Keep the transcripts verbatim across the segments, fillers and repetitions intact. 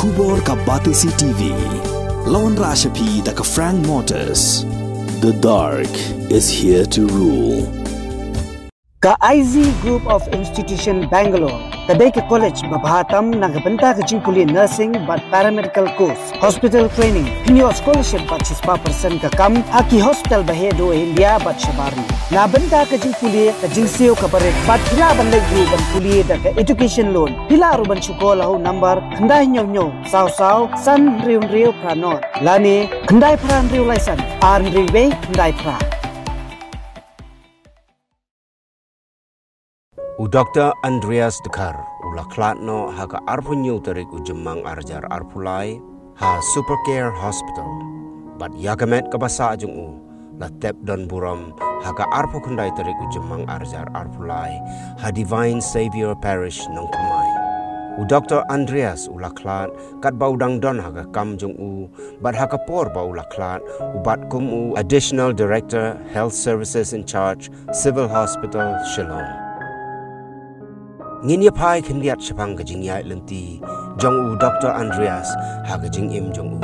Khubor ka Batesi T V. La wanrah sha phi da ka Frank Motors. The dark is here to rule. Ka I Z Group of Institution Bangalore ka dei ka college ba bha tam na ka bynta ka jingpule nursing bad paramedical course, hospital training, pynïoh scholarship bad shispah percent ka kam ha ki hospital ba heh duh ha India bad shabar ri. Na bynta ka jingpule, ka jingsiew kaba rit bad phi lah ban leit ruh ban pule da ka education loan. Phi lah ruh ban shu call ha u number khyndai hynñiew hynñiew saw saw san hynriew hynriew phra nod lane khyndai phra hynriew lai san ar hynriew wei khyndai phra. U Doktor Andreas Dkhar u la khlad noh ha ka arphew hynñiew tarik u Jymmang arhajar arphew lai ha Supercare Hospital. Bad ïa ka met kaba sah jong u la tep don burom ha ka arphew khyndai tarik u Jymmang arhajar arphew lai ha Divine Saviour Parish, Nongthymmai. U Doktor Andreas u la khlad katba u dang don ha ka kam jong u, bad ha ka por ba u la khlad u bat kum u Additional Director, Health Services in Charge, Civil Hospital, Shillong. Ngin ïa phai khyndiat shaphang ka jingïaid lynti jong u Doktor Andreas ha ka jingim jong u.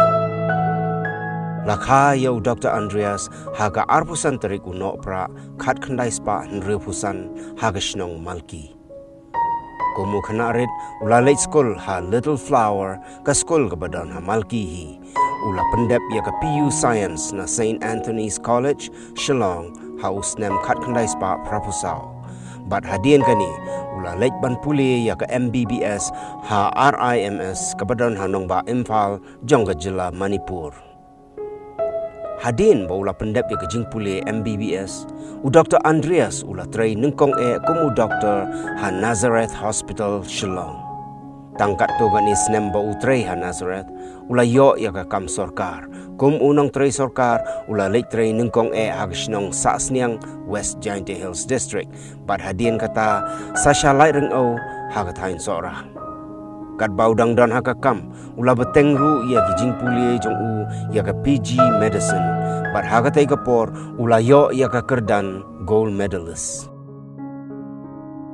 La kha ïa u Doktor Andreas ha ka arphew san tarik u Nohprah khatkhyndai spah hynriewphew san ha ka shnong Malki. Kum u khynnah rit u la leit skul ha Little Flower, ka skul kaba don ha Malki hi. U la pyndep ïa ka P U Science na Saint Anthony's College, Shillong, ha u snem khatkhyndai spah phraphew saw. Bad hadien kane u la leit ban pule ïa ka M B B S ha R I M S kaba don ha nongbah Imphal jong ka jylla Manipur. Hadien ba u la pyndep ïa ka jingpule M B B S, u Doktor Andreas u la trei nyngkong eh kum u doktor ha Nazareth Hospital, Shillong. Tang katto katne snem ba u trei ha Nazareth, u la ïoh ïa ka kam sorkar. Kum u nongtrei sorkar, u la leit trei nyngkong eh ha ka shnong Sahsniang, West Jaintia Hills District. Bad hadien kata, sa sha Laitryngeu ha ka thaiñ Sohra. Katba u dang don ha ka kam, u la bteng ruh ïa ki jingpule jong u ïa ka P G Medicine. Bad ha katei ka por, u la ïoh ïa ka kyrdan Gold Medalist.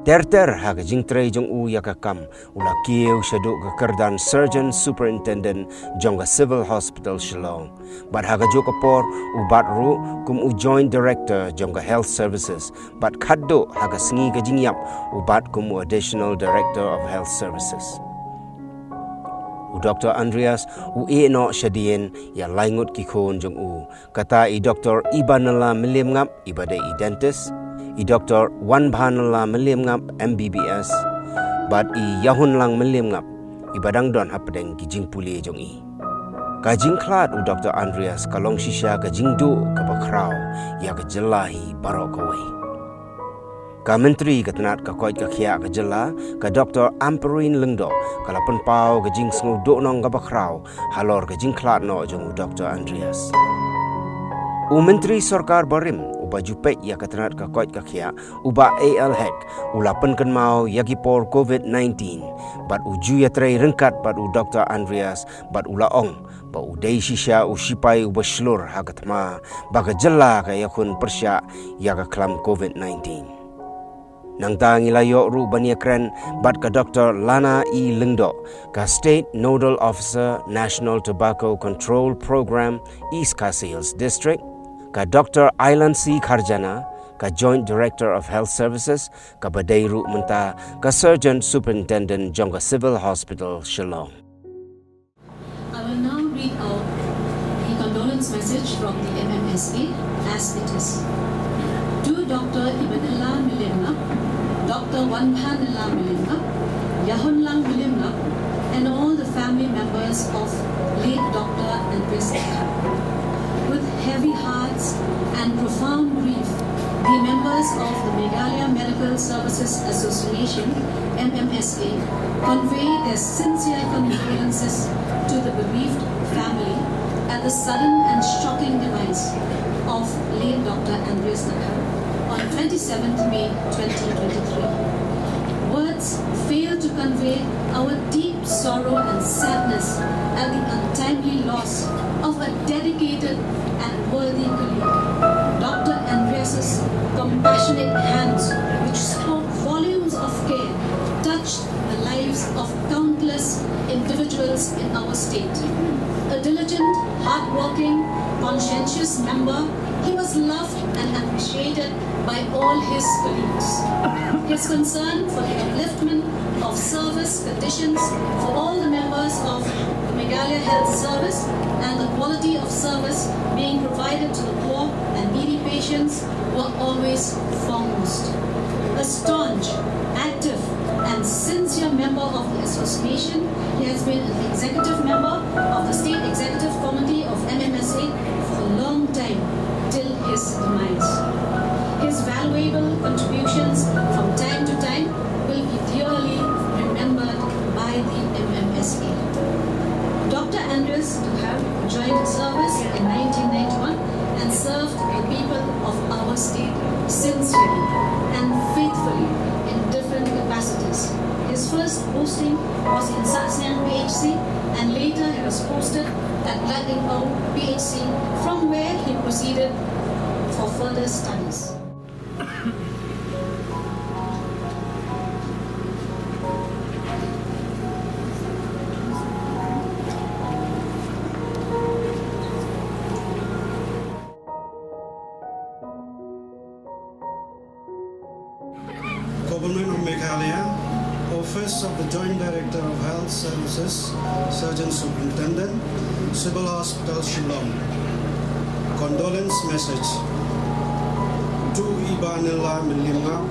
Ter ter ha ka jingtrei jong u ïa ka kam, u la kiew shaduh ka kyrdan Surgeon Superintendent jong ka Civil Hospital, Shillong. Bad ha kajuh ka por, u bat ruh kum u Joint Director jong ka Health Services. Bad khadduh ha ka sngi ka jingïap, u bat kum u Additional Director of Health Services. U Doktor Andreas u ïeh noh shadien ïa laingut ki khun jong u. Kata i Doktor Ibanala Mylliem Ngap, iba dei i dentist, i Doktor Wanbhanala Mylliem Ngap, M B B S, bad i Yahunlang Mylliem Ngap, iba dang don hapdeng ki jingpule jong i. Ka jingkhlad u Doktor Andreas ka long shisha ka jingduh kaba khraw ïa ka jylla hi baroh kawei. Ka Myntri ka tnat ka koit ka khiah ka jylla, ka Doktor Ampareen Lyngdoh, ka la pynpaw ka jingsngewduhnong kaba khraw halor ka jingkhlad noh jong u Doktor Andreas. U Myntri Sorkar Barim uba ju peit ïa ka tnat ka koit ka khiah, u Bah A L Hek, u la pynkynmaw ïa ki por covid nineteen, bad u ju ïatrei ryngkat bad u Doktor Andreas, bad u la ong ba u dei shisha u shipai uba shlur ha ka thma ba ka jylla ka ïakhun pyrshah ïa ka khlam covid nineteen. Nangta ngi la ïoh ruh ban ïakren bad ka Doktor Lana E Lyngdoh, ka State Nodal Officer, National Tobacco Control Program, East Khasi Hills District, ka Doktor Ailan C Kharjana, ka Joint Director of Health Services, kaba dei ruh mynta ka Surgeon Superintendent jong ka Civil Hospital, Shillong. I will now read out the condolence message from the M M S A as it is. To Doctor Ibanilla Milimnap, Doctor Wanbhanilla Milimnap, Yahunlang Milimnap, and all the family members of late Doctor Andreas Dkhar. With heavy hearts and profound grief, the members of the Meghalaya Medical Services Association, M M S A, convey their sincere condolences to the bereaved family at the sudden and shocking demise of late Doctor Andreas Dkhar on twenty-seventh May twenty twenty-three. Words fail to convey our deep sorrow and sadness at the untimely loss of a dedicated and worthy colleague. Doctor Andreas's compassionate hands, which spoke volumes of care, touched the lives of countless individuals. in our state. A diligent, hardworking, conscientious member, he was loved and appreciated by all his colleagues. His concern for the upliftment of service conditions for all the members of the Meghalaya Health Service and the quality of service being provided to the poor and needy patients were always foremost. A staunch, active, and sincere member of the association, he has been an executive member of the State Executive Committee of M M S A for a long time, till his demise. His valuable contributions from time to time will be dearly remembered by the M M S A. Doctor Andreas Duhar joined service in nineteen ninety-one and served the people of our state sincerely and faithfully in different capacities. His first posting was in Sahsniang P H C, and later he was posted at Ladingau P H C, from where he proceeded for further studies. Government of Meghalaya, Office of the Joint Director of Health Services, Surgeon Superintendent, Civil Hospital Shillong. Condolence message to Ibanilla Mylliem Ngap,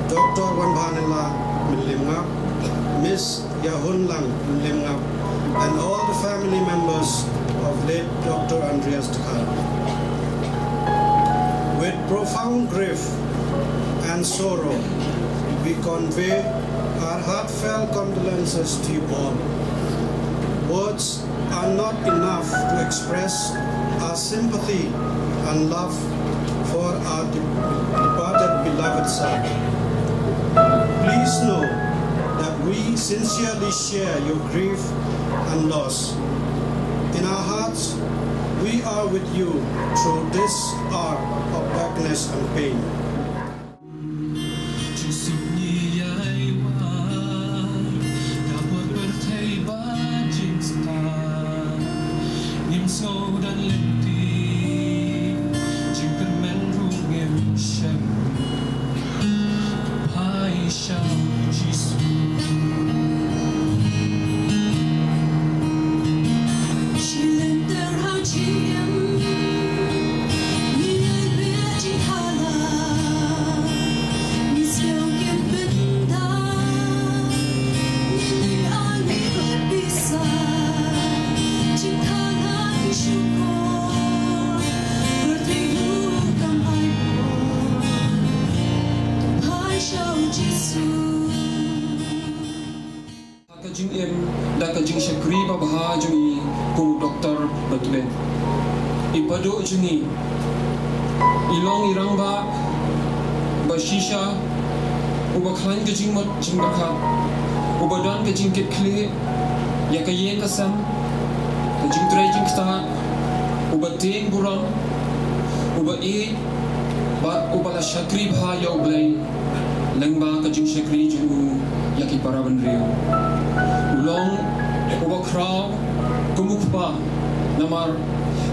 Doctor Wanbanilla Mylliem Ngap, Miss Yahunlang Mylliem Ngap, and all the family members of late Doctor Andreas Duhar. With profound grief and sorrow, we convey our heartfelt condolences to you all. Words are not enough to express our sympathy and love for our de-, departed beloved sir. Please know that we sincerely share your grief and loss. In our hearts, we are with you through this hour of darkness and pain. Ka jingim da ka jingshakri babha jong i kum u doktor ba tbit. I paduh jong i, i long i rangbah ba shisha, uba khlaiñ ka jingmut jingpyrkhat, uba don ka jingkit khlieh ïa ka ïing ka sem, ka jingtrei jingktah, uba tieng burom, uba ïeit, bad uba la shakri bha ïa U Blei lyngba ka jingshakri jong u ïa ki para bynriew. U long uba khraw kum u kpa, namar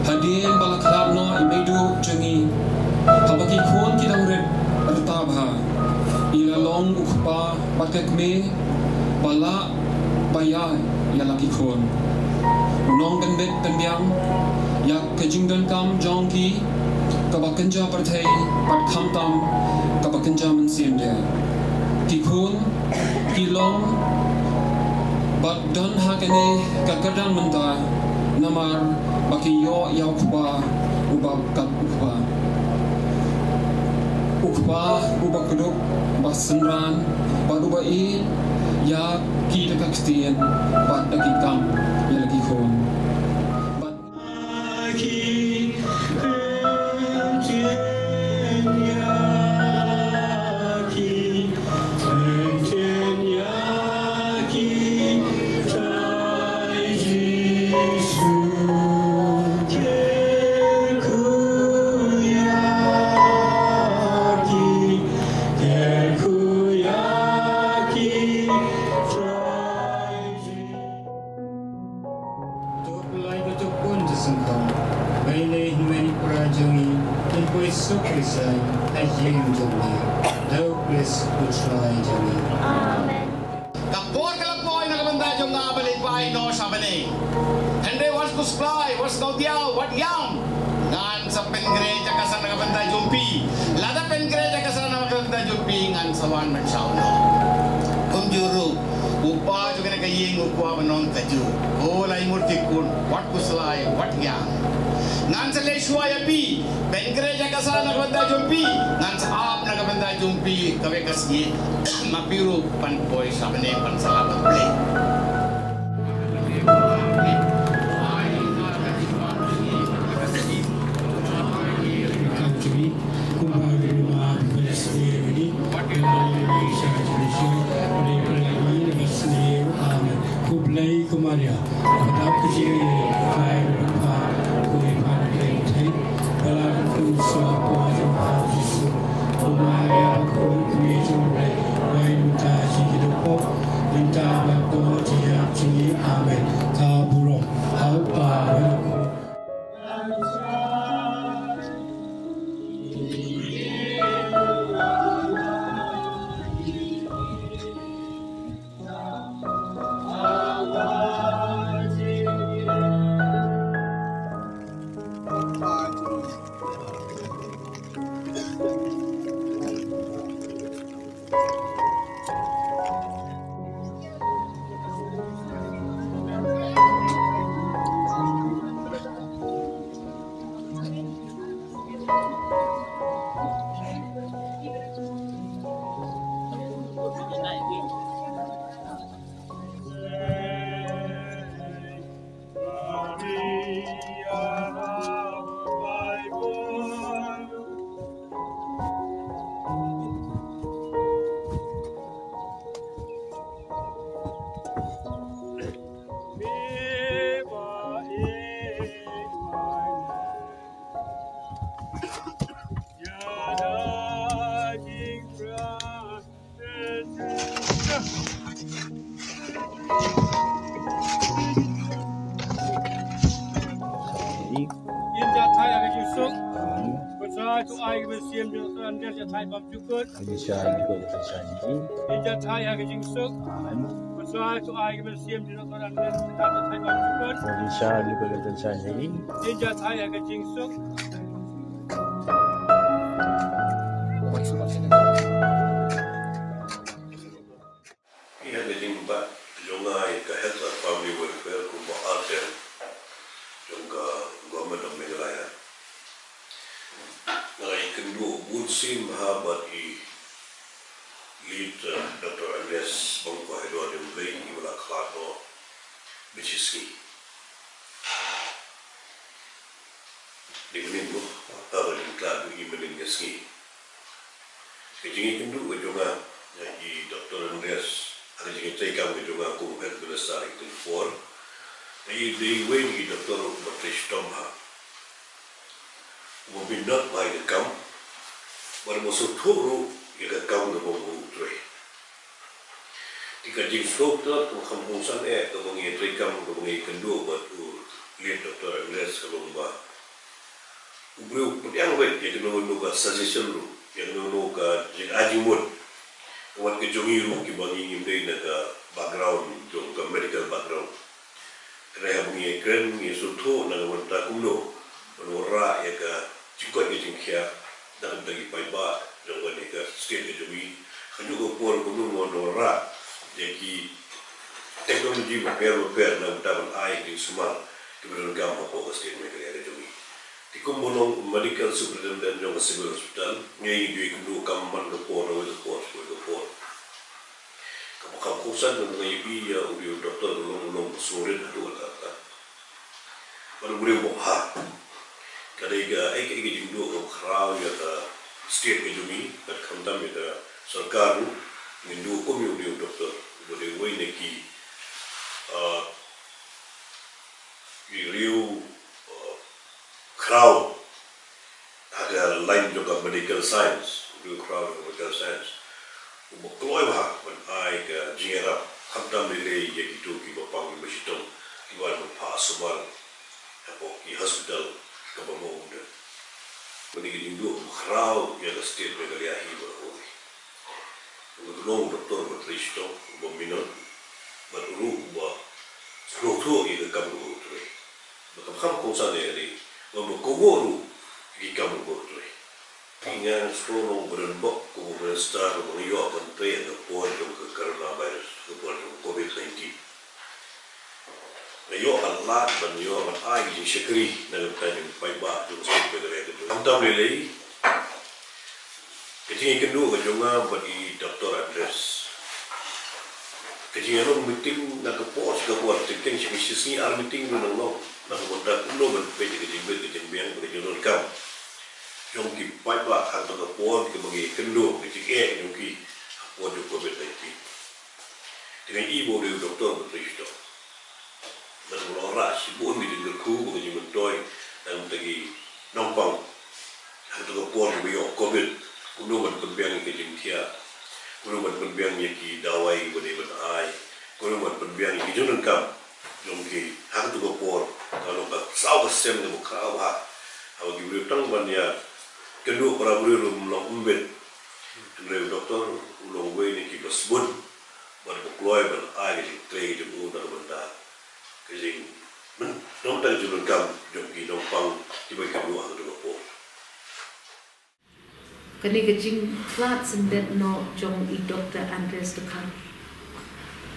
hadien ba la khlad noh i meiduh jong i, haba ki khun ki dang rit rta bha, i la long u kpa bad ka kmie ba lah ba ïaid ïa la ki khun. U nongpynbit pynbiang ïa ka jingdonkam jong ki, kaba kynja pyrthei bad khamtam kaba kynja mynsiem de. Ki khun ki long bad don ha kane ka kyrdan mynta namar ba ki ïoh ïa u kpa uba kat u kpa. U kpa uba kdup, ba synran bad uba ïeit ïa ki da ka ktien bad da ki kam ïa la ki khun. Bad Ba ïaleh hynmen i para jong ngi, pynpoi suk ïa i ha ïing jong me. Da U Khrist U Trai jong ngi. Amen. Ka por ka la poi na ka bynta jong nga ban leit bai noh sha bneng. Hynrei wat khuslai, wat sngewdiaw, wat ïam. Ngan sa pynkhreh jaka sah na ka bynta jong phi. Lada pynkhreh jaka sah na ka bynta jong phi, ngan sa wan ban shaw noh. Kumjuh ruh, u kpa jong kane ka ïing u kwah ban ong kajuh. Ko la ïa mut ki khun, wat khuslai, wat ïam. Ngan sa leit shuwa ïa phi, pynkhreh jaka sah na ka bynta jong phi, ngan sa ap na ka bynta jong phi, kawei ka sngi, ma phi ruh, ban poi sha bneng, ban sah bad U Blei. Khublei ko Maria, ba dap ka jingïeit, Trai u don bad pha, phi dei ha ki kynthei, bad la ka khun sla poi jong pha u Jisu. Ko Maria bakhuid, kmie jong U Blei, pynwai ngi mynta ha ki dohpop, mynta bad ha ka por jingïap jong ngi. Amen. Ka burom ha U Kpa bad ha U Khun. Yin jahthait ha ka jingsuk. Amen. Ko Trai to ai ka mynsiem jong Doctor Andreas jahthait bymjukut. Yin jahthait ha ka jingsuk. Amen. Ko Trai to ai ka mynsiem jong Doctor Andreas jahthait bymjukut. Yin jahthait ha ka jingsuk. Ïa ka jingbat jong nga ïa ka Health and Family Welfare kumba artylli jong ka Government of Meghalaya. Nga la ïakynduh bunsien bha bad i Lead, uh, Doctor Andreas Bongkoi Hador Dewblei, iba la khlad noh mynta shi sngi. Dei mynnin mo, haba dang khlad noh i mynnin ka sngi. Ka jingïakynduh ka jong nga ïa i Doctor Andreas, ha ka jingïatreikam ka jong nga kum Health Minister ha kine ki por. Dei, dei iwei na ki doctor uba trei shitom bha, uba minot bha ïa ka kam, bad uba sngewthuh ruh ïa ka kam kaba u trei. Te ka jingsngewthuh kaba kham kongsan eh kaba ngi ïatreikam, kaba ngi ïakynduh bad u Lead Doctor Andreas ka long ba u briew u pdiang beit ïa kano kano ka suggestion ruh, ïa kano kano ka jingai jingmut. Wat ka jong ngi ruh kiba ngi ngim dei na ka background jong ka medical background. Hynrei haba ngi ïakren ngi sngewthuh na ka bynta kumno ban wanrah ïa ka jingkoit ka jingkhiah na ka bynta ki paidbah jong kane ka state ka jong ngi. Ka juh ka por kumno ban wanrah ïa ki technology bapher bapher na ka bynta ban ai ka jingsumar kiba donkam hapoh ka state Meghalaya ka jong ngi. Te kumba long Medical Superintendent jong ka Civil Hospital, ngi ju ïakynduh kam man ka por na kawei ka por sha kawei ka por. Kaba kham kongsan kaba nga ïohi ïa u dei u doktor ba long, long ba sngewrit haduh katta katta. Bad u briew ba bha. Ka dei kaei kaei ka jingduh kaba khraw ïa ka state ka jong ngi, bad khamtam ïa ka sorkar ruh, ngin duh kum ïa u dei u doktor uba dei uwei na ki, ah, ki riew, ah, khraw ha ka line jong ka medical science, u dei u khraw jong ka medical science. Uba kloi bha ban ai ka jingïarap khamtam lei lei ïa kito kiba pang kiba shitom, kiba wan ban phah sumar hapoh ki hospital kaba mo umdon. Kane ka jingduh ba khraw ïa ka state Meghalaya hi baroh kawei. Ka long u doktor ba trei shitom, uba minot, bad ruh uba sngewthuh ïa ka kam kaba u trei. Ba kam kham kongsan ïa kane, ba ba kowo ruh ïa ki kam kaba u trei. Nga sngewlong ba don bok kum u minister ba nga ïoh ban trei ha ka por jong ka coronavirus, ka por jong covid nineteen. Nga ïoh ban lad ban ïoh ban ai ka jingshakri na ka bynta jong u paidbah jong ka state Meghalaya ka jong. Khamtam lei lei ka jingïakynduh ka jong nga bad i Doctor Andreas. Ka jingïalong meeting na ka por sha ka por, te keiñ sha ka shisngi ar meeting ruh nang long, na ka bynta kumno ban peit ïa ka jingbit ka jingbiang bad ka jingdonkam jong ki paidbah ha kata ka por, kaba ngi ïakynduh ka jingeh jong ki ha ka por jong covid nineteen. Te nga i ba u dei u doktor ba trei shitom. Bad u la wanrah shibun ki jingkyrkhu bad ki jingmyntoi na ka bynta ki nongpang ha kata ka por kaba ïoh covid, kumno ban pynbiang ïa ka jingthiah, kumno ban pynbiang ïa ki dawai ba dei ban ai, kumno ban pynbiang ïa ki jingdonkam jong ki ha kata ka por. Ka long ka saw ka sien kaba khraw bha, haba ki briew tang ban ïakynduh para briew ruh ym long umbit. Hynrei u doktor u long uwei na kiba sbun bad ba kloi ban ai ka jingtrei jong u na ka bynta ka jing, na ka bynta ka jingdonkam jong ki nongpang kiba ïakynduh ha kata ka por. Kane ka jingkhlad symdet noh jong i Doctor Andreas Dkhar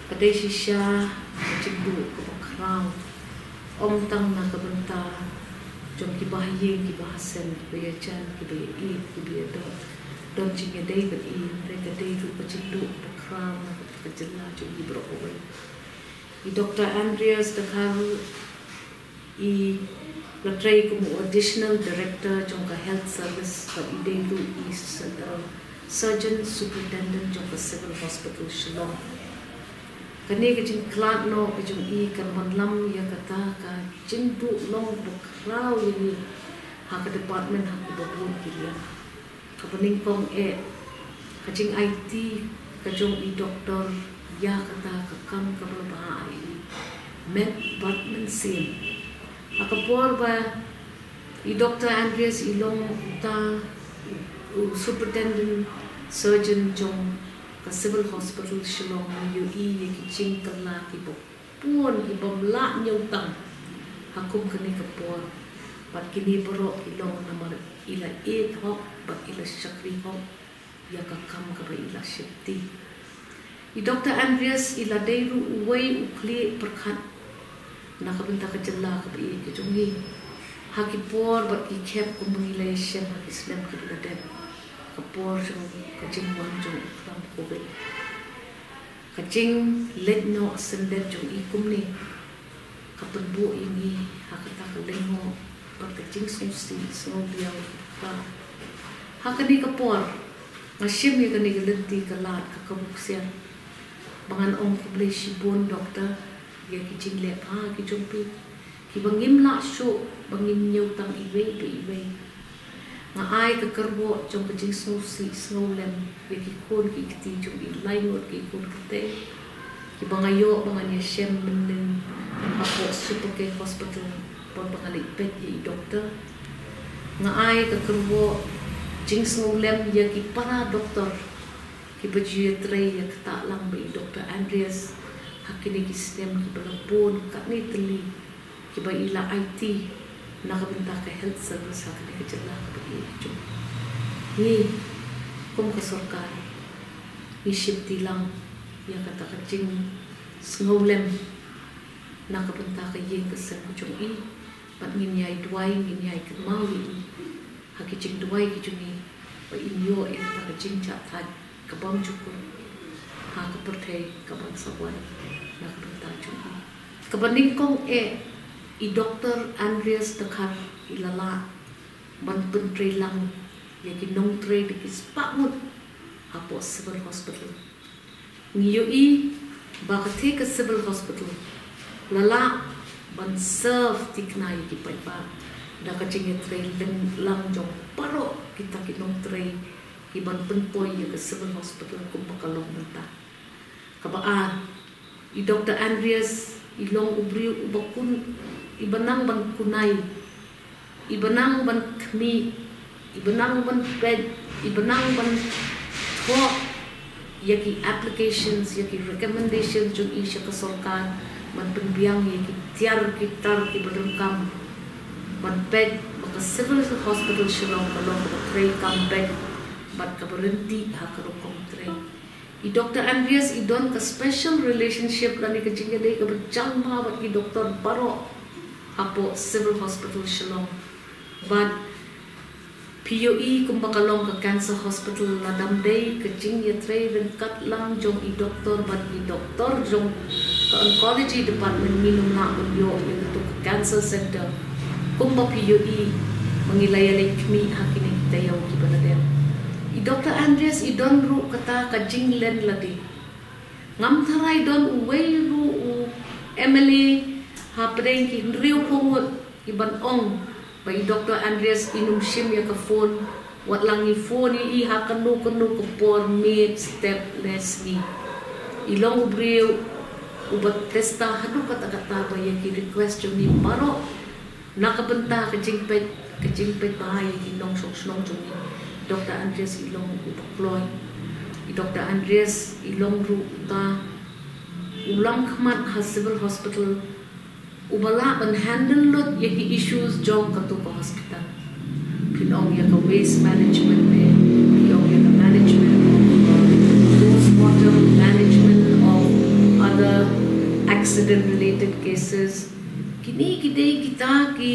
ka dei shisha ka jingduh kaba khraw, ym tang na ka bynta jong kiba ha ïing kiba ha sem, kiba ïajan, kiba ïaieit, kiba ïadon, don jingïadei bad i, hynrei ka dei ruh ka jingduh kaba khraw na ka jylla jong i baroh kawei. I Doctor Andreas Dkhar i la trei kum u Additional Director jong ka Health Service bad i dei ruh i s-, uh, Surgeon Superintendent jong ka Civil Hospital Shillong. Kane ka jingkhlad noh ka jong i kan wanlam ïa kata ka jingduh long ba khraw ïa ngi ha ka department ha kiba bun ki liang. Kaba nyngkong eh ka jingaiti ka jong i doktor ïa kata ka kam kaba la bha ïa i met bad mynsiem. Ha ka por ba i Doctor Andreas i long uta u Superintendent Surgeon jong ka Civil Hospital Shillong, ngi ïohi ïa ki jingkylla kiba bun, ki bym lah ñiewtang ha kum kane ka por. Bad kine baroh ki long namar i la ïeit hok bad i la shakri hok ïa ka kam kaba i la sheptieng. I Doctor Andreas i la dei ruh uwei u khlieh pyrkhat na ka bynta ka jylla kaba ïeit ka jong ngi ha ki por bad ki khep kumba ngi la ïashem ha ki snem kiba la dep, ka por jong ka jingwan jong u khlam covid. Ka jingleit noh symdet jong i kumne ka pynbuh ïa ngi ha kata ka lyngngoh bad ka jingsngewsih sngewbiang. Ka, ha kane ka por nga shim ïa kane ka lynti ka lad ka kaba ksiar ba ngan ong khublei shibun doktor ïa ki jingleh bha ki jong phi, kiba ngim lah shuh ba ngin ñiewtang iwei pa iwei. Nga ai ka kyrwoh jong ka jingsngewsih sngewlem ïa ki khun ki kti jong i lai ngut ki khun kti, kiba nga ïoh ba ngan ïashem mynnin hapoh Super Care Hospital, ba, ba nga leit peit ïa i doktor. Nga ai ka kyrwoh jingsngewlem ïa ki para doktor kiba ju ïatrei ïa kata lang bad i Doktor Andreas ha kine ki snem kiba la bun katne tylli, kiba i la aiti na ka bynta ka health service ha kane ka jylla kaba ïeit ka jong ngi. Kum ka sorkar ngi sheptieng lang ïa kata ka jingsngewlem na ka bynta ka ïing ka sem ka jong i, bad ngin ïai duwai, ngin ïai kynmaw ïa i ha ki jingduwai ki jong ngi, ba in ïoh ïa kata ka jingjahthait ka bym jukut ha ka pyrthei ka ban sa wan na ka bynta jong i. Kaba nyngkong eh, i Doktor Andreas Dkhar i la lah ban pyntrei lang ïa ki nongtrei da ki spah ngut hapoh Civil Hospital. Ngi ïohi ba katei ka Civil Hospital la lah ban serve thikna ïa ki paidbah da ka jingïatrei lynglang jong baroh kita ki nongtrei kiban pynpoi ïa ka Civil Hospital kumba ka long mynta. Kaba ar, i Doktor Andreas I long u briew uba kun, iba nang ban kunai, iba nang ban khmih, iba nang ban peit, iba nang ban thoh ïa ki applications, ïa ki recommendations jong i sha ka sorkar, ban pynbiang ïa ki tiar ki tar kiba donkam, ban peit ba ka Civil Hospital Shillong ka long kaba trei kam beit bad kaba ryntih ha ka rukom trei. I Doctor Andreas i don ka special relationship lane ka jingïadei kaba jam bha bad ki doktor baroh hapoh Civil Hospital Shillong. Bad phi ïohi kumba ka long ka cancer hospital, lada ym dei ka jingïatrei ryngkat lang jong i doktor bad i doktor jong ka oncology department, ngim lah ban ïoh ïa katu ka cancer center kumba phi ïohi ba ngi la ïaleit khmih ha kine ki taïew kiba la dep. I Doctor Andreas i don ruh kata ka jinglen lade. Ngam tharai don uwei ruh u M L A hapdeng ki hynriewphew ngut kiban ong ba i Doctor Andreas in ym shim ïa ka phone, wat la ngi phone ïa i ha kano kano ka por, miet, step ne sngi. I long u briew uba testa haduh katta katta ba ïa ki request jong ngi baroh, na ka bynta ka jingpeit, ka jingpeit bha ïa ki nongshong shnong jong ngi, Doctor Andreas i long uba kloi. I Doctor Andreas i long ruh uta u langkhmat ha Civil Hospital uba lah ban handle lut ïa ki issues jong katu ka hospital. Phin ong ïa ka waste management ne, phin ong ïa ka management of, uh, postmortem, management of other accident related cases. Kine ki dei kita ki,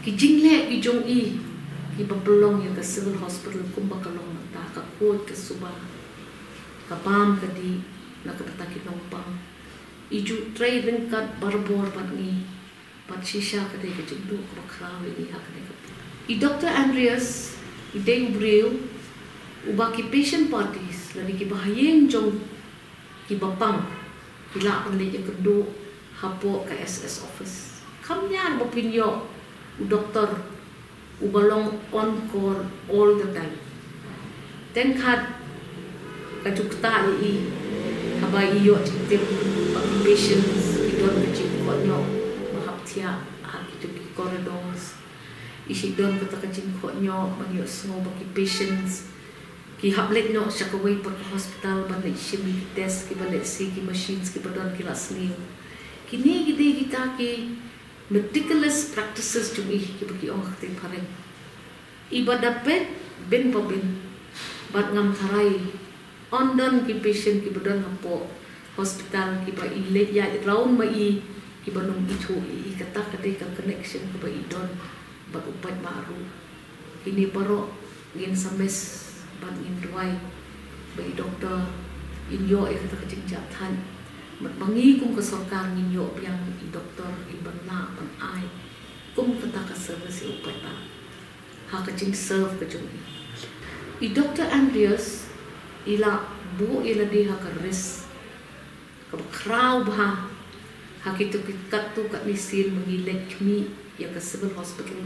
ki jingleh ki jong i kiba pynlong ïa ka Civil Hospital kumba ka long mynta, ka khuid ka suba, ka bam ka dih na ka bynta ki nongpang. I ju trei ryngkat barabor bad ngi, bad shisha ka dei ka jingduh kaba khraw ïa ngi ha kane ka por. I Doctor Andreas i dei u briew uba ki patient parties lane kiba ha ïing jong kiba pang ki lah ban leit ïakynduh hapoh ka S S office. Kam ñiar ba phin ïoh u doktor uba long on call all the time. Teng khat ka ju ktah ïa i haba i ïoh jingtip ba ki patients ki don ka jingkohnïoh ba hap thiah ha kito ki corridors. I shu don kata ka jingkohnïoh ban ïohsngew ba ki patients ki hap leit noh sha kawei pat ka hospital ban leit shim ïa ki test kiba lehse ki machines kiba don ki la sniew. Kine ki dei kita ki meticulous practices jong i kiba ki ong ha ka ktien phareng. Iba da peit bin pa bin, bad ngam tharai yn don ki patient kiba don hapoh hospital kiba i leit ïaid round ma i kiban ym ithuh ïa i. Kata ka dei ka connection kaba i don bad u paidbah ruh. Kine baroh ngin sa miss bad ngin duwai ba i doktor in ïoh ïa kata ka jingjahthait. Bad ba ngi kum ka sorkar ngin ïoh biang i doktor iban lah ban ai kum kata ka service ïa u paidbah ha ka jingserve ka jong i. I Doctor Andreas i la buh ïa lade ha ka risk kaba khraw bha ha kito ki katto katne sien ba ngi leit khmih ïa ka Civil Hospital,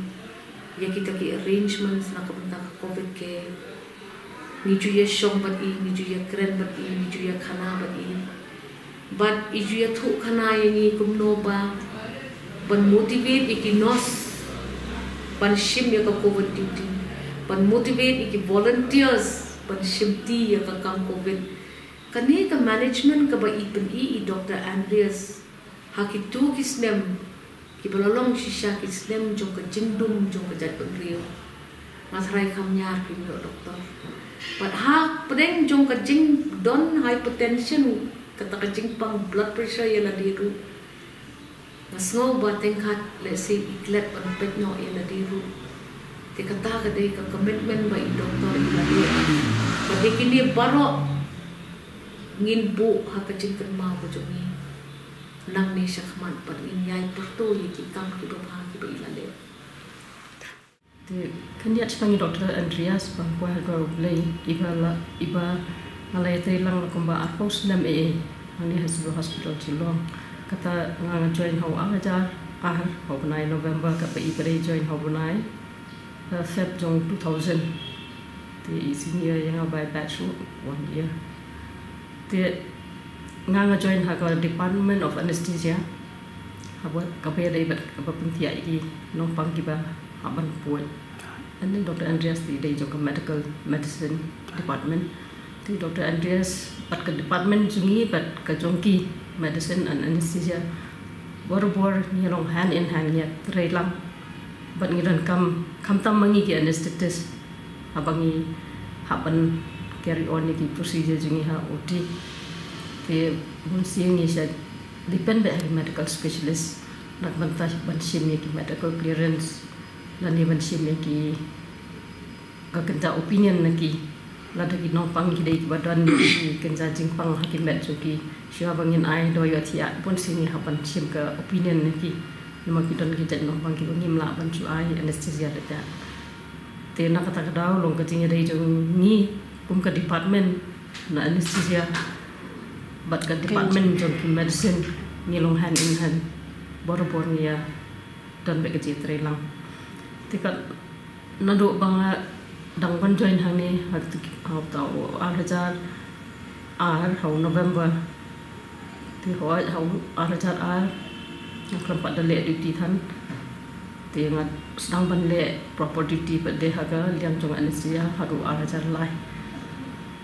ïa kita ki arrangements na ka bynta ka covid care. Ngi ju ïashong bad i, ngi ju ïakren bad i, ngi ju ïakhana bad i. Bad i ju ïathuhkhana ïa ngi kumno ba ban motivate ïa ki nurse ban shim ïa ka covid duty, ban motivate ïa ki volunteers ban shimti ïa ka kam covid. Kane ka management kaba i pyni i Doctor Andreas ha kito ki snem kiba la long shisha ki snem jong ka jingdum jong ka jaitbynriew. Nga tharai kam ñiar phin ïoh doktor. Bad hapdeng jong ka jingdon hypertension, kata ka jingpang blood pressure ïa lade ruh, nga sngew ba teng khat lehse i klet ban peit noh ïa lade ruh. Te kata ka dei ka commitment ba i doktor i la leh. Bad ïa kine baroh ngin buh ha ka jingkynmaw ka jong ngi nangne shakhmat, bad ngin ïai pyrto ïa ki kam kiba bha kiba i la leh. Te khyndiat sha tang i Doctor Andreas ba kwah ha U Blei, iba la, iba nga la ïatrei lang la kumba arphew snem eh eh hangne ha Civil Hospital Shillong. Kata nga, nga join ha u ar hajar ar, ha u bnai November, katba iba dei join ha u bnai, uh, Feb jong two thousand. Te i senior ïa nga by batch ruh one year. Te Nga nga join ha ka Department of Anesthesia. Haba kaba ïadei bad kaba pynthiah ïa ki nongpang kiba hap ban poi. And then Doctor Andreas te dei jong ka Medical Medicine Department. Te Doctor Andreas bad ka department jong ngi bad ka jong ki, Medicine and Anesthesia, barabor ngi long hand in hand, ngi trei lang. Bad ngi donkam, khamtam ma ngi ki anesthetist, haba ngi hap ban carry on ïa ki procedure jong ngi ha O T. Te bunsien ngi sa depend beit ha ki medical specialist na ka bynta ban shim ïa ki medical clearance lane ban shim ïa ki, ka kynja opinion na ki. Lada ki nongpang ki dei kiba don ki kynja jingpang ha ki met jong ki, shuwa ba ngin ai dawai ïa thiah, bunsien ngi hap ban shim ka opinion na ki. Namar ki don ki jait nongpang kiba ngim lah ban shu ai anesthesia da jat. Te na kata ka daw, long ka jingïadei jong ngi kum ka department na anesthesia bad ka department jong ki medicine, ngi long hand in hand, barabor ngi ïa don beit ka jingïatreilang. Te ka naduh ba nga dang ban join hangne ha u, ha u ar hajar ar, ha u November. Te ha u ar hajar ar nga khlem pat da leh duty than. Te nga sdang ban leh proper duty pat de ha ka liang jong anesthesia haduh ar hajar lai.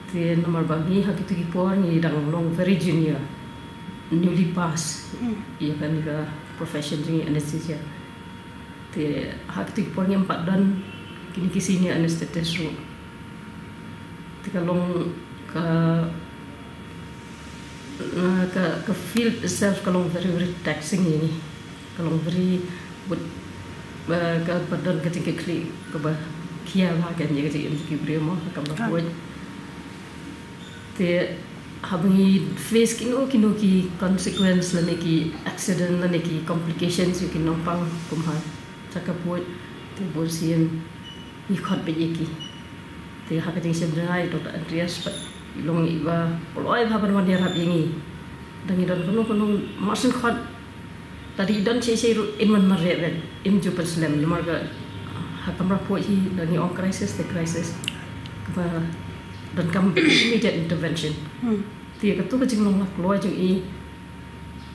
Te namar ba ngi ha kito ki por ngi dang long very junior, newly pass ïa kane ka profession jong ngi anesthesia. Te ha kito ki por ngim pat don kine ki senior anesthetist ruh. Te ka long ka, eh, ka, ka field itself ka long very, very taxing ïa ngi. Ka long very, but, eh, kaba don ka jingkitkhlieh kaba khia bha ka ïa ka jingim jong ki briew mo ha ka kamra ward. Te haba ngi face kino kino ki consequence lane ki accident lane ki complications ïa ki nongpang kum ha jaka pud, te bunsien ngi khot beit ïa ki. Te ha ka jingshim jong nga, i Doctor Andreas pat i long iba kloi bha ban wan ïarap ïa ngi. Dang i don kano kano, mar syn khot, lada i don shisha ruh in wan mareh beit, im ju pynslem, namar ka ha kamra pud hi dang i ong crisis te crisis, kaba donkam immediate intervention. Te kato ka jinglong la kloi jong i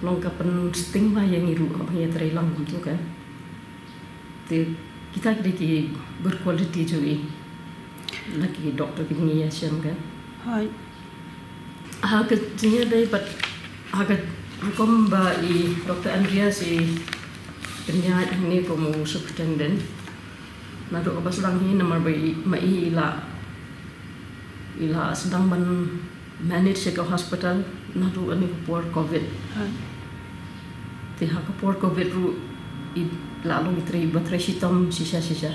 long ka pynsting bha ïa ngi ruh haba ngi ïatreilang kumto ka. Te kita ki dei ki good quality jong i na ki doctor ki ngi ïashem ka. Hooid. Ha ka jingïadei bad ha ka, ha kumba i Doctor Andreas i pynïaid hangne kum u superintendent, naduh kaba sdang hi, namar ba i, ma i i la, i la sdang ban manage ïa ka hospital naduh kane ka por covid. Te ha ka por covid ruh i la long i trei, ba trei shitom shisha shisha.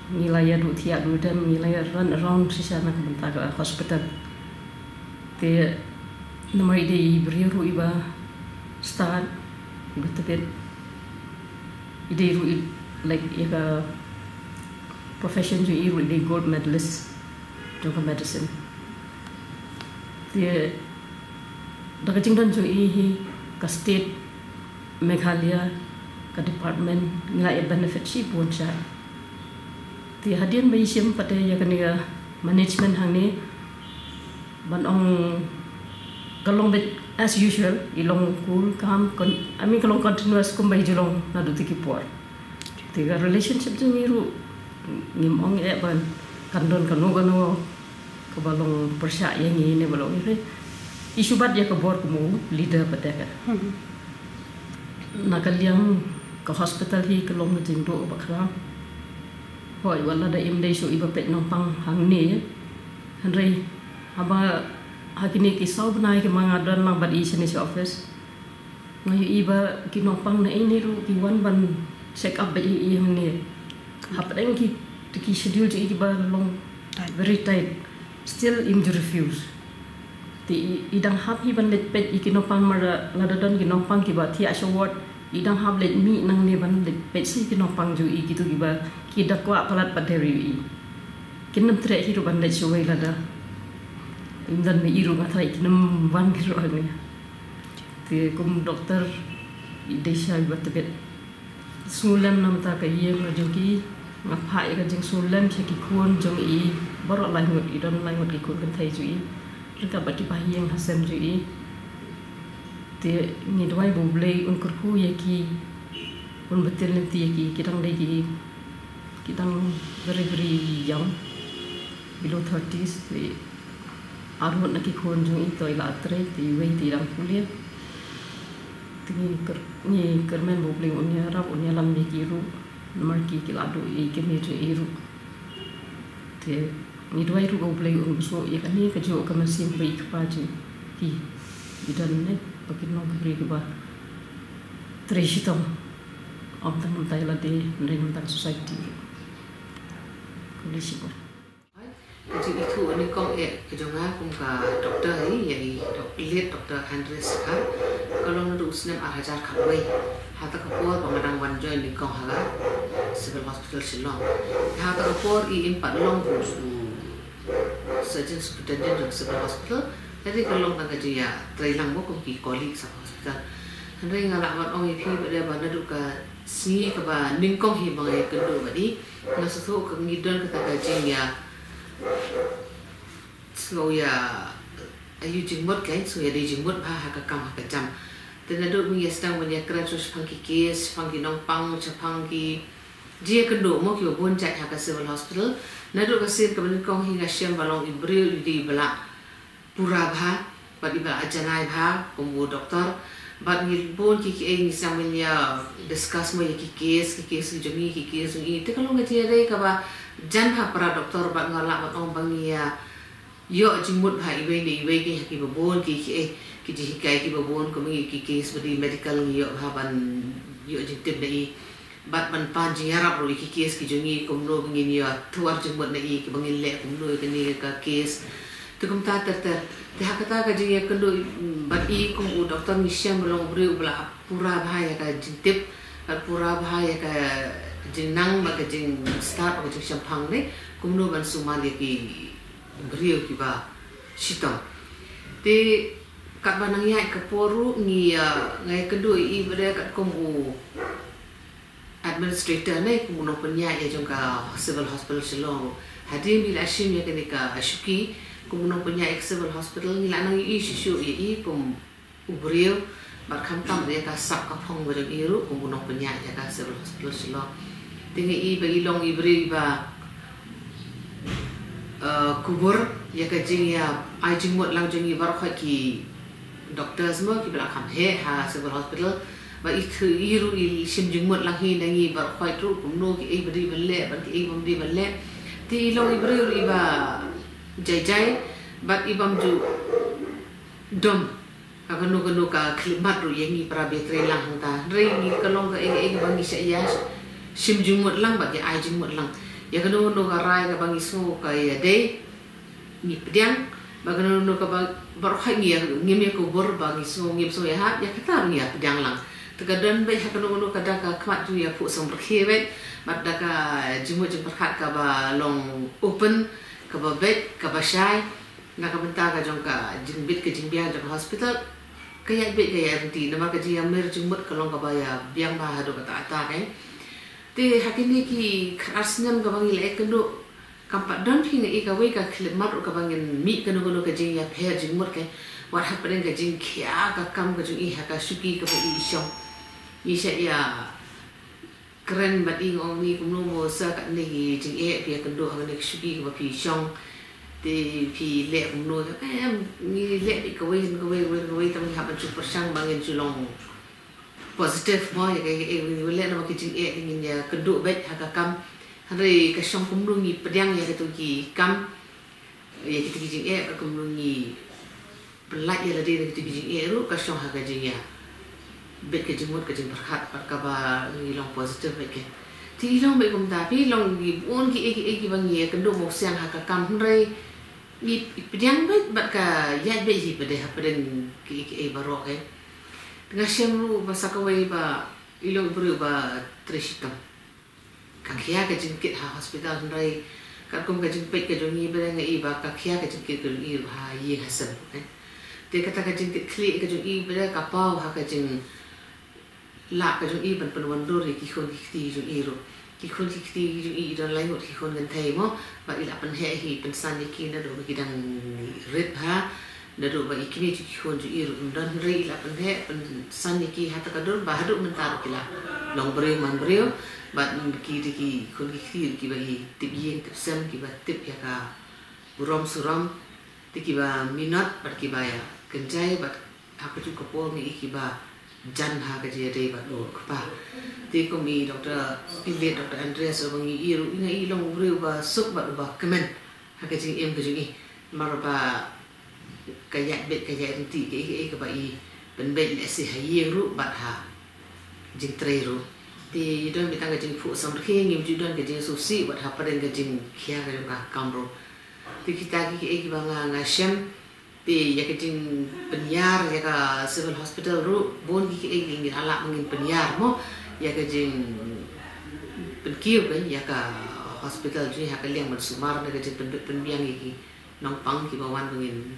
Ngi la ïa duh thiah duh dem, ngi la ïa run around shisha na ka bynta ka hospital. Te namar i dei i briew ruh iba stad, iba tbit, i dei ruh i, like, ïa ka profession jong i ruh i dei gold medalist jong ka medicine. Te da ka jingdon jong i hi, ka state Meghalaya, ka department ngi la ïa benefit shibun shai. Te hadien ba i shim pat ïa kane ka management hangne, ban ong ka long beit as usual, i long cool, calm, con-, I mean ka long continuous kumba i ju long naduh kito ki por. Te ka relationship jong ngi ruh ngim ong eh ban kan don kano kano kaba long pyrshah ïa ngi ne ba long ïa i shu bat ïa ka bor kum u leader pat ïa ka. Na ka liang ka hospital hi ka long ka jingduh ba khraw. Hooid, wat lada im dei shuh iba peit nongpang hangne, hynrei haba ha kine ki saw bnai ki ma nga don lang bad i shane sha office, nga ïohi ba ki nongpang na ine ruh ki wan ban check up bad i hangne. Hapdeng ki, ki schedule jong i kiba long very tight, still im ju refuse. Te i, i dang hap hi ban leit peit ïa ki nongpang, mar lada don ki nongpang kiba thiah sha ward, i dang hap leit mih nangne ban leit peit sha ki nongpang jong i, kito kiba ki da kwah palat pat de ïa i. Kin ym treh hi ruh ban leit shawei lada im don ma i ruh, nga tharai kin ym wan hi ruh hangne. Te kum doctor i dei sha iba tbit. Sngewlem na bynta ka ïing ka jong ki, nga phah ïa ka jingsngewlem sha ki khun jong i baroh lai ngut, i don lai ngut ki khun kynthei jong i, ryngkat bad ki ba ha ïing ha sem jong i. Ngi duwai ba U Blei un kyrkhu ïa ki, un bynta lynti ïa ki, ki dang dei ki, ki dang very very young, below thirties. Te arngut na ki khun jong i to i la trei, te iwei te i dang pule. Te ngi kyrmen ba U Blei un ïarap, un ïalam ïa ki ruh, namar ki ki la duh ïa i kmie jong i ruh. Te ngi duwai ruh ba U Blei un sngewthuh ïa kane ka jong ka mynsiem ba i kpa jong ki i don ne ba ki long ki briew kiba trei shitom. Ym tang mynta ïa lade, hynrei mynta ka society ruh. Khublei shibun. Ka jingithuh nyngkong eh ka jong nga kum ka doctor hi ïa i Dok-, late Doctor Andres Dkhar ka long naduh u snem ar hajar khatwei. Ha ta ka por ba nga dang wan join nyngkong ha ka Civil Hospital Shillong. Ha ta ka por i im pat long u Surgeon Superintendent jong Civil Hospital. Hynrei ka long tang ka jingïatreilang mo kum ki colleague sa hospital. Hynrei nga lah ban ong ïa phi ba dei ba naduh ka sngi kaba nyngkong hi ba nga ïakynduh bad i, nga sngewthuh ka ngi don kata ka jingïa, sngew ïa, ïa jingmut, ka sngew ïadei jingmut bha ha ka kam ha ka jam. Te naduh ba ngi ïa sdang ban ïakren shaphang ki case, shaphang ki nongpang, shaphang ki jingïakynduh mo kiba bun jait ha ka Civil Hospital. Naduh ka sien kaba nyngkong hi nga shem ba long i briew i dei ba la pura bha bad i ba la janai bha kum u doktor. Bad ngi bun ki, kiei ngi sdang ban ïa discuss mo ïa ki case, ki case ki jong ngi, ki case jong i. Te ka long ka jingïadei kaba jan ha para doktor bad nga lah ban ong ba ngi ïa ïoh jingmut bha iwei na iwei ki ha kiba bun ki, kiei ki jinghikai kiba bun kum ngi ki case ba dei medical ngi ïoh bha ban ïoh jingtip na i. Bad ban pan jingïarap ruh ïa ki case ki jong ngi kumno ba ngin ïa thuh ar jingmut na i kiba ngin leh kumno ïa kane ka case. Te kumta ter ter. Te ha kata ka jingïakynduh bad i kum u doktor ngi shem ba long u briew uba la pura bha ïa ka jingtip bad pura bha ïa ka jingnang bad ka jingstad bad ka jingshemphang ne kumno ban sumar ïa ki briew kiba shitom. Te katba nang ïaid ka por ruh ngi, ah, nga ïakynduh ïa i ba dei katkum u administrator ne kum u nongpynïaid ïa jong ka Civil Hospital Shillong ruh. Hadien ba i la shim ïa kane ka shuki kum u nongpynïaid ïa ka Civil Hospital ngi la nang ïohi shuh shuh ïa i kum u briew bad khamtam ïa ka sap ka phong ba jong i ruh kum u nongpynïaid ïa ka Civil Hospital Shillong. Te nga i ba i long i briew iba, eh, kubur ïa ka jingïa ai jingmut lang jong i baroh khoit ki doctors mo kiba la kham heh ha Civil Hospital. Ba i, i ruh i shim jingmut lang hi na ngi baroh khoit ruh kumno kiei ba dei ban leh bad kiei ba ym dei ban leh. Te i long i briew ruh iba jai jai bad i bym ju dom ha kano kano ka khyllipmat ruh ïa ngi para ba ïatrei lang hangta. Hynrei ngi ka long kaei kaei kaba ngi shah ïa shim jingmut lang bad ïa ai jingmut lang. Ïa kano kano ka rai kaba ngi sngew ka ïadei ngi pdiang, bad kano kano kaba baroh khoit ngi ïa, ngim ïa kubur ba ngi sngew ngim sngew ïahap, ïa kata ruh ngi ïa pdiang lang. Te ka don beit ha kano kano ka da ka khmat jong ngi ïa phuh sngewbha beit bad da ka jingmut jingpyrkhat kaba long open, kaba beit, kaba shai. Na ka bynta ka jong ka jingbit ka jingbiang jong ka hospital, ka ïaid beit ka ïaid ryntih namar ka jingïamir jingmut ka long kaba ïa biang bha haduh katta katta, eh. Te ha kine ki khatar snem kaba ngi la ïakynduh kam pat don phi nga i kawei ka khyllipmat ruh kaba ngin mih kano kano ka jingïapher jingmut, eh. Wat hapdeng ka jingkhia ka kam ka jong i ha ka shuki kaba i shong. Ngi shah ïa kren bad i nga ong ngi kumno mo sa katne ki jingeh phi ïakynduh ha kane ka shuki kaba phi shong. Te phi leh kumno, em, ngi leh beit kawei kawei kawei kawei tang ngi hap ban shu pyrshang ba ngin shu long positive mo ïa ka, ïa ka, ïa ka, leh namar ki jingeh ngin ïakynduh beit ha ka kam. Hynrei ka shong kumno ngi pdiang ïa kito ki kam. Ïa kito ki jingeh bad kumno ngi pyllait ïa lade na kito ki jingeh ruh ka shong ha ka jingïa beit ka jingmut ka jingpyrkhat bad kaba ngi long positive beit ka. Te i long beit kumta phi long ngi bun kiei kiei kiba ngi ïakynduh mawsiang ha ka kam hynrei ngi pdiang beit bad ka ïaid beit hi pat de hapdeng kiei kiei baroh ka. Te nga shem ruh ba sa kawei ba i long i briew ba trei shitom. Ka khia ka jingkit ha hospital hynrei katkum ka jingpeit ka jong ngi ba dang i ba ka khia ka jingkit ka jong i ruh ha ïing ha sem, eh. Te kata ka jingkit khlieh ka jong i ba dang ka paw ha ka jinglah ka jong i ban pynwandur ïa ki khun ki kti jong i ruh. Ki khun ki kti jong i i don lai ngut ki khun kynthei mo bad i la pynheh hi pynsan ïa ki naduh ba ki dang rit bha. Naduh ba i kmie jong ki khun jong i ruh im don, hynrei i la pynheh pynsan ïa ki ha kata ka dur ba haduh mynta ruh ki la long briew man briew. Bad ki dei ki khun ki kti ruh kiba i tip ïing tip sem, kiba tip ïa ka burom surom, te kiba minot bad kiba ïa kynjai bad ha kajuh ka por ngi i kiba jan ha ka jingïadei bad u kpa. Te kum i Doctor, i late Doctor Andreas, uba ngi i ruh, i nga i long u briew uba suk bad uba kmen ha ka jingim ka jong i. Namar ba ka ïaid beit ka ïaid ryntih kaei kaei kaba i pynbeit lehse ha ïing ruh bad ha jingtrei ruh. Te i don beit tang ka jingphuh samrkhie, ngim ju don ka jingsngewsih bad hapdeng ka jingkhia ka jong ka kam ruh. Te kita ki kaei kiba nga nga shem. Te ïa ka jingpynïar ïa ka civil hospital ruh, bun ki kaei ki ngin lah ba ngin pynïar mo. Ïa ka jingpynkiew ka ïa ka hospital jong i ha ka liang ban sumar na ka jingpynbeit pynbiang ïa ki nongpang kiba wan ba ngin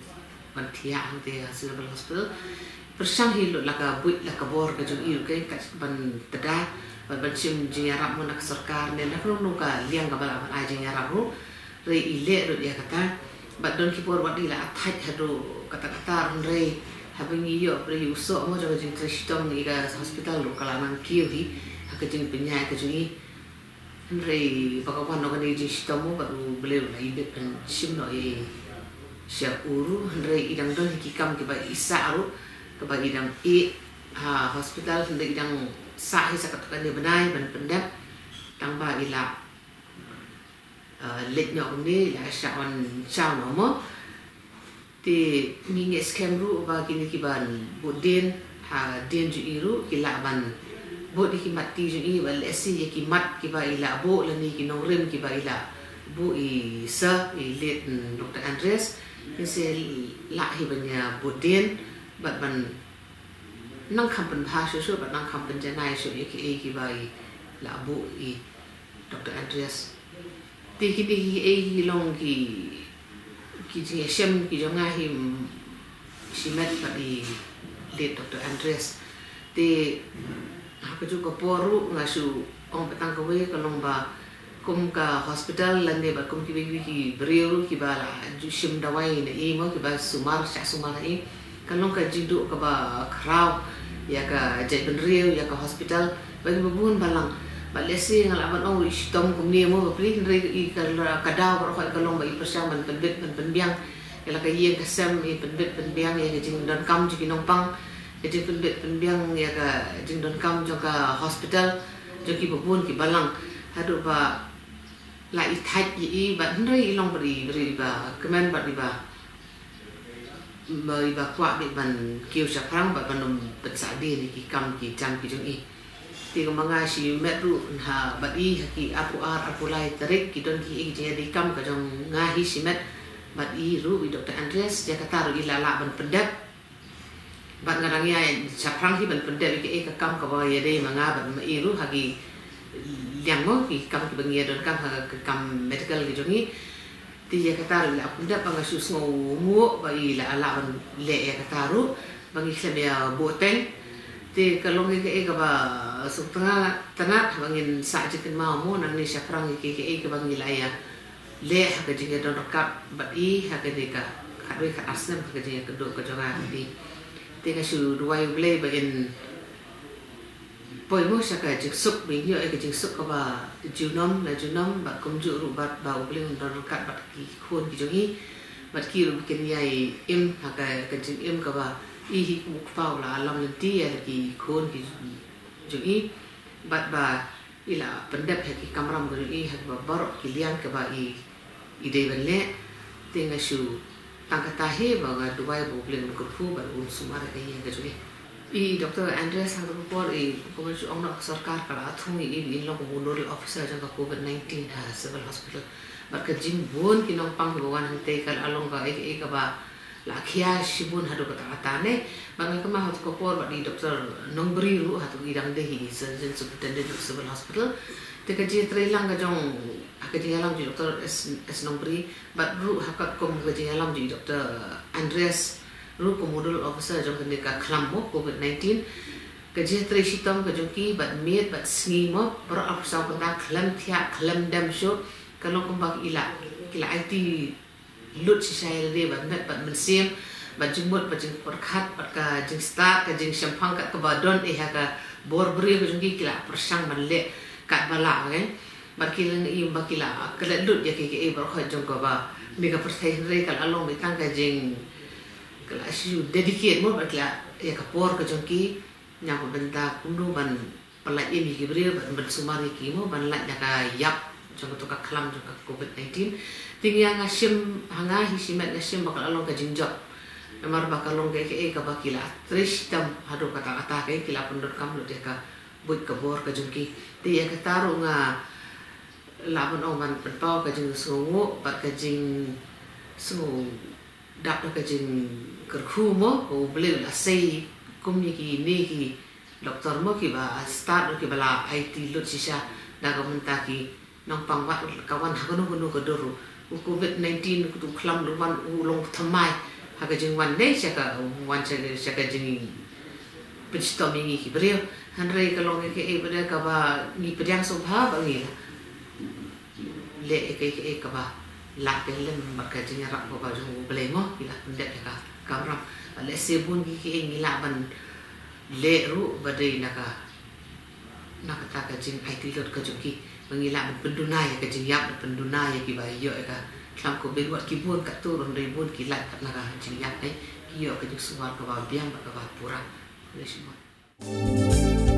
ban thiah hangtei ha civil hospital. Pyrshang hi lut la ka buit la ka bor ka jong i ruh ka kat ban tda, ban ban shim jingïarap mo na ka sorkar ne na kano kano ka liang kaba lah ban ai jingïarap ruh. Hynrei i leh ruh ïa kata. Bad don ki por wat i la attack haduh katta katta, hynrei haba ngi ïoh briew u soh mo jong ka jingtrei shitom ïa ka hospital ruh ka la nang kiew hi ha ka jingpynïaid ka jong i. Hynrei ba ka wan noh kane ka jingshitom mo bad U Blei u la ïa bit ban shim noh ïa i sha u ruh, hynrei i dang don hi ki kam kiba i sah ruh, kaba i dang ïeh ha hospital, hynrei i dang sah hi sa katto katne bnai ban pyndep tang ba i la ah, leit noh kumne, la shah wan shaw noh mo. Te ngi ngeit skhem ruh ba kine kiban bud dien hadien jong i ruh ki lah ban bud ïa ki mat ti jong i, ba lehse ïa ki mat kiba i la buh lane ki nongrim kiba i la buh i sir, i late, mm, Doctor Andreas, kin sa lah hi ban ïa bud dien bad ban nang kham pynbha shuh shuh bad nang kham pynjanai shuh ïa kiei kiba i la buh i Doctor Andreas. Te kine kiei ki long ki, ki jingïashem ki jong nga hi, mm, shimet bad i late Doctor Andreas. Te ha kajuh ka por ruh nga shu ong pat tang kawei, ka long ba kum ka hospital lane bad kum kiwei kiwei ki briew kiba la ju shim dawai na i mo, kiba sumar, shah sumar na i. Ka long ka jingduh kaba khraw ïa ka jaitbynriew, ïa ka hospital, ba kiba bun balang. Bad lehse nga lah ban ong ruh i shitom kumne mo bapli, hynrei i ka, ka daw baroh ka long ba i pyrshang ban pynbit ban pynbiang ïa la ka ïing ka sem, i pynbit pynbiang ïa ka jingdonkam jong ki nongpang, ka jingpynbit pynbiang ïa ka jingdonkam jong ka hospital, jong kiba bun ki balang. Haduh ba la i thait ïa i, bad hynrei i long bad i briew iba kmen bad iba, ba iba kwah beit ban kiew shaphrang bad ban ym pynsah dien ïa ki kam ki jam ki jong i. Te kumba nga shimet ruh ha bad i ha ki arphew ar arphew lai tarik ki don kiei ki jingïadei kam ka jong nga hi shimet bad i ruh, i Doctor Andreas, ïa kata ruh i la lah ban pyndep. Bad nga dang ïa shaphrang hi ban pyndep ïa kiei ka kam kaba ïadei ma nga bad ma i ruh ha ki liang mo, ki kam kiba ngi ïa donkam ha ka kam medical ki jong i. Te ïa kata ruh i la pyndep ba nga shu sngewnguh ba i la lah ban leh ïa kata ruh, ba ngi khlem ïa buh teng. Te ka long ïa kiei kaba sngewtynnat, tynnat haba ngin sah jingkynmaw mo nangne shaphrang ïa kiei kiei kaba ngi la ïa leh ha ka jingïadon ryngkat bad i ha kane ka khatwei khatar snem ha ka jingïakynduh ka jong nga bad i. Te nga shu duwai U Blei ba in poi mo sha ka jingsuk, ba in ïoh ïa ka jingsuk kaba junom la junom, bad kumjuh ruh bad ba U Blei un don ryngkat bad ki khun ki jong i, bad ki ruh ba kin ïai im ha ka, ka jingim kaba i hi kum u kpa u la lam lynti ïa la ki khun ki jong i, bad ba i la pyndep ha ki kamram ka jong i ha kiba baroh ki liang kiba i, i dei ban leh. Te nga shu tang kata hi ba nga duwai ba U Blei un kyrkhu bad un sumar ïa ka ïing ka jong i. I Doctor Andreas ha kata ka por i, kumba shu ong noh, ka sorkar ka la thung ïa i ba in long kum u nodal officer jong ka covid nineteen ha Civil Hospital. Bad ka jingbun ki nongpang kiba wan hangtei ka la long kaei kaei kaba la khia shibun haduh katta katta ne. Bad nga kynmaw ha kata ka por bad i Doctor Nongbri ruh, hato i dang dei hi i Surgeon Superintendent of Civil Hospital. Te ka jingïatreilang ka jong, ha ka jingïalam jong i Doctor S, S Nongbri, bad ruh ha katkum ka jingïalam jong i Doctor Andreas ruh kum u nodal officer jong kane ka khlam mo covid nineteen. Ka jingïatrei shitom ka jong ki bad miet bad sngi mo, baroh arphew saw kynta khlem thiah khlem dem shuh. Ka long kumba ki la, ki la aiti lut shisha ïa lade bad met bad mynsiem. Bad jingmut, bad jingpyrkhat, bad ka jingstad, ka jingshemphang kat kaba don eh ha ka bor briew ka jong ki, ki la pyrshang ban leh kat ba lah, okay? Bad ki la ïohi ba ki la klet lut ïa kiei kiei baroh jong kaba mih ka pyrthei, hynrei ka la long beit tang ka jing, ka la shu dedicate mo, bad ki la ïa ka por ka jong ki na ka bynta kumno ban pyllait ïa ki briew, ban, ban sumar ïa ki mo, ban lait na ka ïap jong kato ka khlam jong ka covid nineteen. Te nga, nga shim, ha nga hi shimet nga shim ba ka la long ka jingjop. Namar ba ka long kaei kaei kaba ki la trei shitom haduh katta katta, kaei ki la pyndonkam lut ïa ka buit ka bor ka jong ki. Te ïa kata ruh nga lah ban ong ban pynpaw ka jingsngewnguh bad ka jingsngew dap da ka jingkyrkhu mo, ba U Blei u la sei kum ïa kine ki doktor mo, kiba stad ruh, kiba la aiti lut shisha da ka bynta ki nongpang, wat ka wan ha kano kano ka dur ruh. U covid nineteen, u khlam ruh wan, u long thymmai ha ka jingwan ne sha ka, wan sha, sha ka jingpynshitom ïa ngi ki briew. Hynrei ka long kaei kaei pat de kaba ngi pdiang sngewbha ba ngi la leh ïa kaei kaei kaba lah, ka lem bad ka jingïarap kaba jong U Blei mo, ngi la pyndep ïa ka kamram. Bad lehse bun kiei kiei ngi lah ban leh ruh ba dei na ka, na kata ka jingaiti lut ka jong ki, ba ngi lah ban pynduna ïa ka jingïap, ban pynduna ïa kiba ïoh ïa ka khlam covid. Wat ki bun katto ruh, hynrei bun ki lait pat na ka jingïap, eh, ki ïoh ka jingsumar kaba biang bad kaba pura. Khublei shibun.